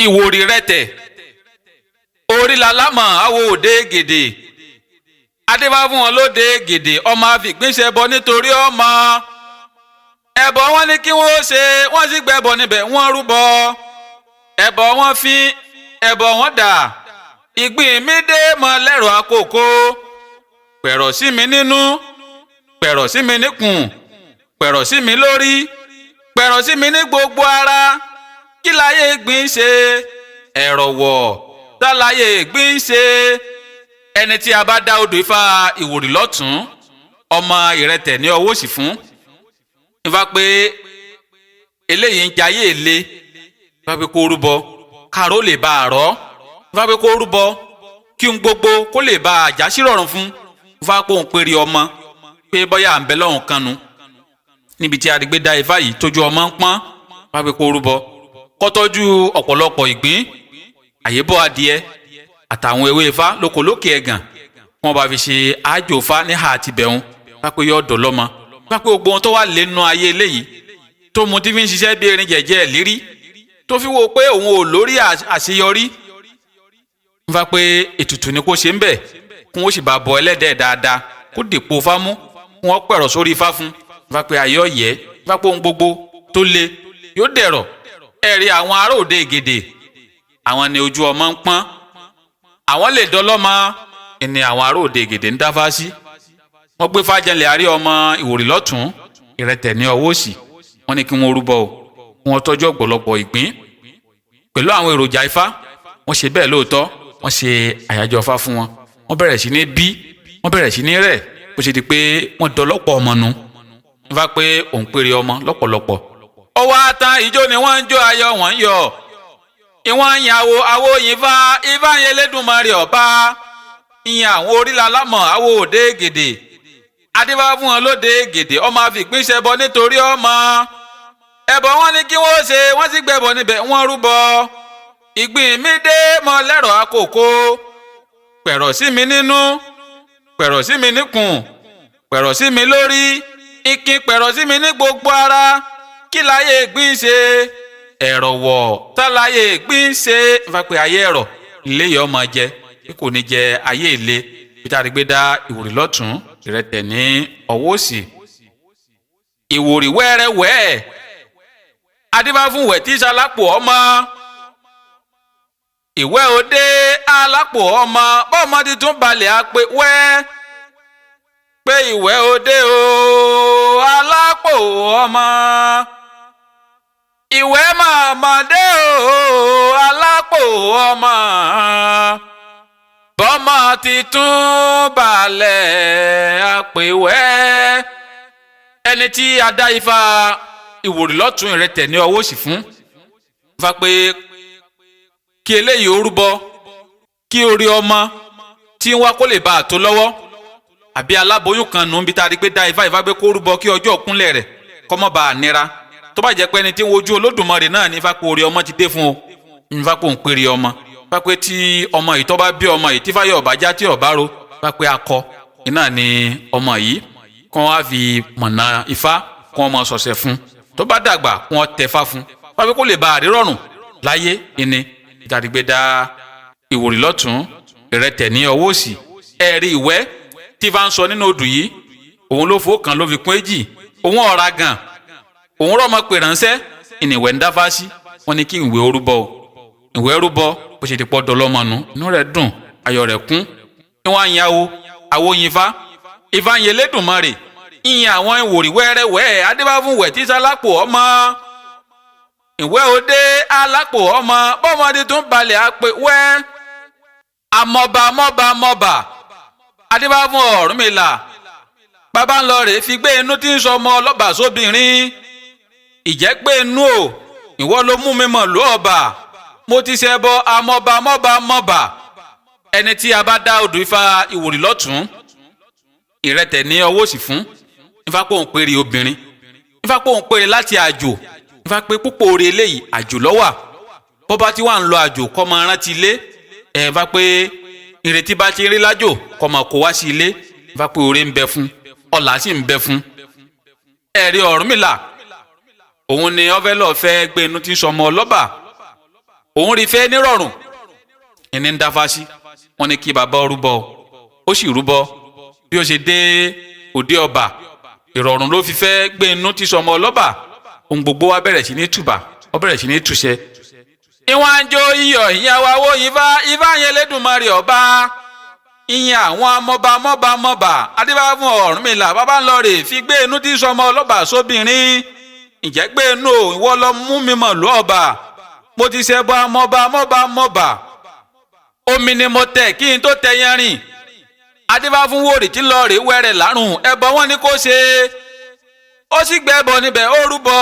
Ìwòrì rẹ̀tẹ̀ orí lalámọ̀ àwọ̀ òde gèdè adébá fún wọn lóde gèdè ọmọ àfìgbínṣẹ́ bọ nítorí ọmọ ẹbọ wọn ní kí wọn ó ṣe, wọn sì gbẹbọ níbẹ̀ wọ́n rúbọ ẹbọ wọn fín ẹbọ wọn dà. Ìgbín mi dé mọ lẹ́rọ àkókò, pẹ̀rọ̀ sí mi nínú, pẹ̀rọ̀ sí mi níkùn, pẹ̀rọ̀ sí mi lórí, pẹ̀rọ̀ sí mi ní gbogbo ara. Kí láyé ìgbín ṣe? Ẹ̀rọ̀ wọ̀ táláyé ìgbín ṣe. Ẹni tí a bá dá odò ifá ìwòrì lọ́tún, ọmọ ìrẹtẹ̀ ní ọwọ́ òsì fún ifá pé eléyìí ń jayé èlé. Ifá pé kó rúbọ káró lè bá a rọ́. Ifá pé kó rúbọ kí n gbogbo kó lè bá a já sí rọrùn fún. Ifá pé òun péré ọmọ pé bọ́yá à ń bẹ lọ́hùn kanu níbi tí adigbé dá ifá yìí tójú ọmọ ń pọ́n. Ifá pé kó rúbọ kó tọ́jú ọ̀pọ̀lọpọ̀ ìgbín, àyébọ̀ adìẹ àtàwọn ewé ifá lóko lókè ẹ̀gàn, wọn bá fi ṣe àjò ifá níhà àti bẹ̀rùn. Ifá pé yọ ọ̀dọ̀ lọ́mọ. Ifá pé gbogbo ohun tó wà lẹ́nu ayé eléyìí tó mu tí fi ń ṣiṣẹ́ bí erin jẹ̀jẹ̀ lérí tó fi wo pé òun ò lórí àṣeyọrí. Ifá pé ètùtù ni kò ṣe ń bẹ̀, kí wọ́n sì bá bọ ẹlẹ́dẹ̀ẹ́ dáadáa, kó dèpò fámú, kí wọ́n pẹ̀rọ̀ sórí ifá fún. Ifá pé ayé ọ̀yẹ́. Ifá pé ohun gbogbo tó le yóò dẹ̀rọ̀. Ẹ̀rí àwọn ará òde ìgèdè, àwọn ni ojú ọmọ ń pọ́n, àwọn lè dọlọ́mọ ẹni àwọn ará òde ìgèdè ń dáfá sí. Wọ́n gbé fàjẹlẹ̀ àrí ọmọ ìwòrì lọ́tún, ìrẹtẹ̀ ní ọwọ́ òsì. Wọ́n ní kí wọ́n rúbọ o, kí wọ́n tọ́jú ọ̀pọ̀lọpọ̀ ìgbín pẹ̀lú àwọn èròjà ifá. Wọ́n ṣe bẹ́ẹ̀ lóòótọ́, wọ́n ṣe àyájọ́ ifá fún wọn. Wọ́n bẹ̀rẹ̀ sí ní bí, wọ́n bẹ̀rẹ̀ sí ní rẹ̀, bó ṣe di pé wọ́n dọlọ́pọ̀ ọmọ nu. Ifá pé òun péré ọmọ lọ́pọ̀lọpọ̀. Ó wá tán, ìjó ni wọ́n ń jó, ayọ̀ wọ́n ń yọ̀, ìwọ̀n ń yàwó àwo yìnfà ifá yẹn lẹ́dùnmarè ọba ìyẹn àwọn orílẹ̀ alámọ̀ àwo òde gèdè adébá fún wọn lóde gèdè ọmọ àfìgbínṣẹ́ bọ nítorí ọmọ ẹbọ wọn ní kí wọ́n ṣe, wọ́n sì gbẹbọ níbẹ̀ wọ́n rúbọ. Ìgbín mi dé mọ lẹ́rọ̀ àkókò, pẹ̀rọ̀ sí mi nínú, pẹ̀rọ̀ sí mi níkùn, pẹ̀rọ̀ sí mi lórí, ìkín pẹ̀rọ̀ sí mi ní gbogbo ara. Kí láyé ìgbín ṣe? Ẹ̀rọ̀ wọ̀ táláyé ìgbín ṣe. Nfa pé ayé ẹ̀rọ̀ ilé yìí ọmọ jẹ bí kò ní jẹ ayé ìle. Peter Arigbe dá ìwòrì lọ́tún, ìrẹtẹ̀ ní ọwọ́ òsì. Ìwòrì wẹ́rẹ́wẹ́ adébáfúnwẹ̀ tí sálápò ọmọ ìwẹ́ òde alápò ọmọ bọ́mọ tuntun balẹ̀ á pé wẹ́ pé ìwẹ́ òde o alápò ọmọ ìwẹ́ màmá dé o alápò ọmọ bọ́mọ titun balẹ̀ àpèwẹ́. Ẹni tí a dá ifá ìwòrì lọ́tún, ìrẹtẹ̀ ní ọwọ́ òsì fún, ifá pé kí eléyìí ó rúbọ kí orí ọmọ tí ń wá kó lè bá a tó lọ́wọ́, àbí aláboyún kan nù ń bí tá a rí pé dá ifá, ifá pé kó rúbọ kí ọjọ́ òkúnlẹ̀ rẹ̀ kó má bàa nira. Tó bá jẹ́ pé ẹni tí ń wojú Olódùmarè náà ní, ifá pé orí ọmọ ti dé fún o. Ifá pé òun péré ọmọ. Ifá pé tí ọmọ yìí tó bá bí ọmọ yìí tí fáyọ̀ ọ̀bá já tí ọ̀bá ro, ifá pé akọ iná ni ọmọ yìí, kí wọ́n á fi mọ̀nà ifá, kí wọ́n mọ sọ̀sẹ̀ fún. Tó bá dàgbà, kí wọ́n tẹ̀fá fún. Ifá pé kó lè bá àrírọ̀rùn láyé ìní ìtàdígbé dá ìwòrì lọ́tún, ìrẹtẹ̀ ní ọwọ́ òsì. Ẹ̀rí ìwẹ́ tí ifá ń sọ nínú odù yìí, òun ló fowó kan ló fi kún èjì, òun ọ̀ra gan òun rọ́mọ pè ránṣẹ́ ìnìwẹ̀ ń dáfá sí. Wọn ní kí ìwé orúbọ o, ìwé orúbọ bó ṣe ti pọ́ dọlọ́mọ nu, inú rẹ̀ dùn, ayọ̀ rẹ̀ kún. Ìwọ̀n àyàwó àwòyìnfá ifá ń yẹlẹ́dùnmarè ìyẹn àwọn ìwòrì wẹ́rẹ́wẹ́ adébáfúnwẹ̀ tí sálápò ọmọ ìwẹ́ òde alápò ọmọ bọ́mọdé tún balẹ̀ àpè wẹ́ àmọ̀bà mọ̀bà mọ̀bà adébáfún Ọ̀rúnmìlà bàbá ńlọ rè fi gbé inú tí ń sọ ọmọ ọlọ́ba sóbìnrin ìjẹ́ pé inú o ìwọ ló mú mi mọ̀ ló ọba mo ti ṣe bọ amọba mọba mọba. Ẹni tí a bá dá odò ifá ìwòrì lọ́tún, ìrẹtẹ̀ ní ọwọ́ òsì fún, ifá pé òun péré obìnrin, ifá pé òun péré láti àjò. Ifá pé púpọ̀ oore eléyìí àjò lọ́wà, bọ́bá tí wà ń lọ àjò kọ́ máa rántí ilé ẹ̀. Ifá pé ìrètí bá ti rí lájò kọ́ máa kó wá sí ilé. Ifá pé oore ń bẹ fún, ọlà sì ń bẹ fún. Ẹ̀rí Ọ̀rúnmìlà òun ni ọfẹ́ lọ́ọ́ fẹ́ gbé inú tí ń sọmọ ọlọ́ba. Òun rí fẹ́ nírọ̀rùn ìní ń dáfá sí. Wọn ní kí bàbá rúbọ, ó sì rúbọ. Bí ó ṣe dé òde ọba, ìrọ̀rùn ló fi fẹ́ gbé inú tí sọmọ ọlọ́ba. Ohun gbogbo wa bẹ̀rẹ̀ sí ní tùbà, ó bẹ̀rẹ̀ sí ní túṣẹ. Ìwọ̀n àjò iyọ̀ ìyàwó àwọ̀ ifá ifá yẹn lẹ́dùnmarè ọba ìyẹn àwọn amọba mọba mọba adébá fún Ọ̀rúnmìlà bàbá ńlọ rè fi gbé inú tí sọmọ ọlọ́ba sóbìnrin. Ǹjẹ́ gbé inú o, ìwọ lọ mú mi mọ̀ lú ọba, mo ti ṣẹbọ amọba mọba mọba, omi ni mo tẹ̀ kí n tó tẹ yẹn rìn. Adébá fún wòrì tí lọ rè wẹrẹ lárùn ẹbọ wọn ni kò ṣe, ó sì gbẹbọ níbẹ̀, ó rúbọ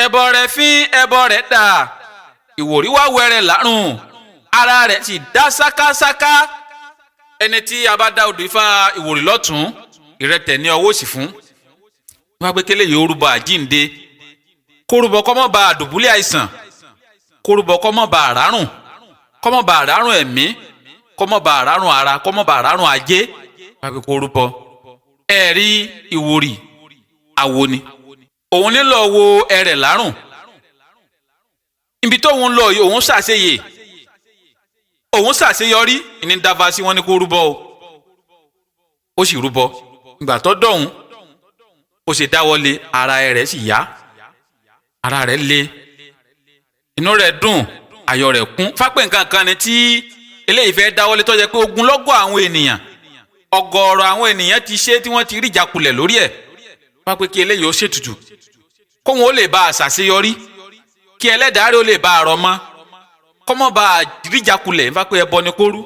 ẹbọ rẹ̀ fín, ẹbọ rẹ̀ dà, ìwòrí wá wẹrẹ lárùn, ara rẹ̀ sì dá sákásáká. Ẹni tí a bá dá odò ifá ìwòrí lọ́tún, ìrẹtẹ̀ ní ọwọ́ òsì fún wọn pé kélé yìí ó rúbọ àjínde, kó rúbọ kó má ba àdùbúlẹ̀ àìsàn, kó rúbọ kó má ba àrárùn, kó má ba àrárùn ẹ̀mí, kó má ba àrárùn ara, kó má ba àrárùn ajé. Wọn pé kó rúbọ. Ẹ̀rí ìwòrí àwo ni òun nílò wo ẹrẹ̀ lárùn ibi tóun lọ yìí, òun ṣàṣeyè, òun ṣàṣeyọrí ní dáfà sí. Wọn ní kó rúbọ o, ó sì rúbọ. Ìgbà tó dọ̀hún, ó ṣe dáwọ́lé, ara rẹ̀ sì yá, ara rẹ̀ le, inú rẹ̀ dùn, ayọ̀ rẹ̀ kún. Fápẹ́ nǹkan kan ni tí eléyìí fẹ́ dáwọ́lé tó jẹ́ pé ogunlọ́gọ̀ àwọn ènìyàn, ọ̀gọ̀ọ̀rọ̀ àwọn ènìyàn ti ṣe tí wọ́n ti rí ìjákulẹ̀ lórí ẹ̀. Fápẹ́ kí eléyìí ó ṣètùtù kóun ó lè bá a ṣàṣeyọrí, kí ẹlẹ́dàá rẹ̀ ó lè bá a rọ̀ mọ́, kọ́mọ́ bá a ríjàkulẹ̀. Nfa pé ẹbọ ni kóru.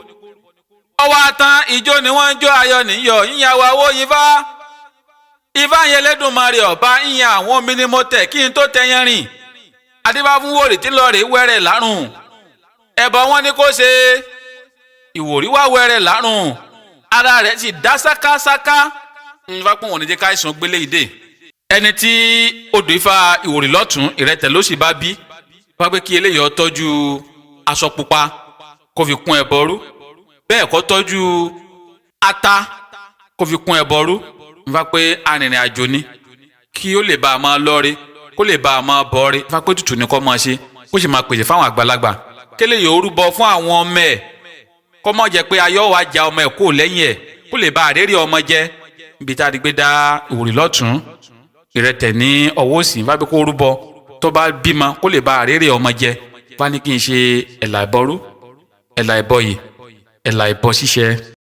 Ọwọ́ àtàn ìjó ni wọ́n ń jó, ayọ̀ níyọ̀ yíyan wa owó ifá ifá yẹn lẹ́dùnmarè ọba ìyẹn àwọn omi ni mo tẹ̀ kí n tó tẹyẹn rìn. Adébá fún wòrì tí lọ́ọ̀rẹ́ wẹ́rẹ̀ lárùn ẹbọ wọn ni kò ṣe, ìwòrí wá wẹ́rẹ̀ lárùn, ara rẹ̀ sì dá sákásáká. Nfa pé wọn ò ní jẹ́ káìsàn gbélé ìdè. Ẹni tí odò ifá ìwòrí lọ́tún, ìrẹtẹ̀ ló sì bá bí wọ́n pé kí eléyìí ó tọ́jú aṣọ pupa kó fi kún ẹbọ rú, bẹ́ẹ̀ kó tọ́jú ata kó fi kún ẹbọ rú. Nfa pé arìnrìn àjò ni, kí ó lè bá a máa lọ́re, kó lè bá a máa bọ́re. Nfa pé tútù ni kó máa ṣe, kó sì máa pèsè fáwọn àgbàlagbà. Kéléyìí ó rúbọ fún àwọn ọmọ ẹ̀, kó má jẹ́ pé ayọ́ wa ja ọmọ ẹ̀ kó lẹ́yìn ẹ̀, kó lè bá àrérí ọmọ jẹ. Ibi tá a ti gbé dá ìwòrì lọ́tún, ìrẹtẹ̀ ní ọwọ́ òsì, nfa pé kó rúbọ tó bá bímọ kó lè bá àrèrè ọmọ jẹ. Bá ní kí n ṣe ẹ̀là ìbọrú, ẹ̀là ìbọyè, ẹ̀là ìbọ ṣíṣe.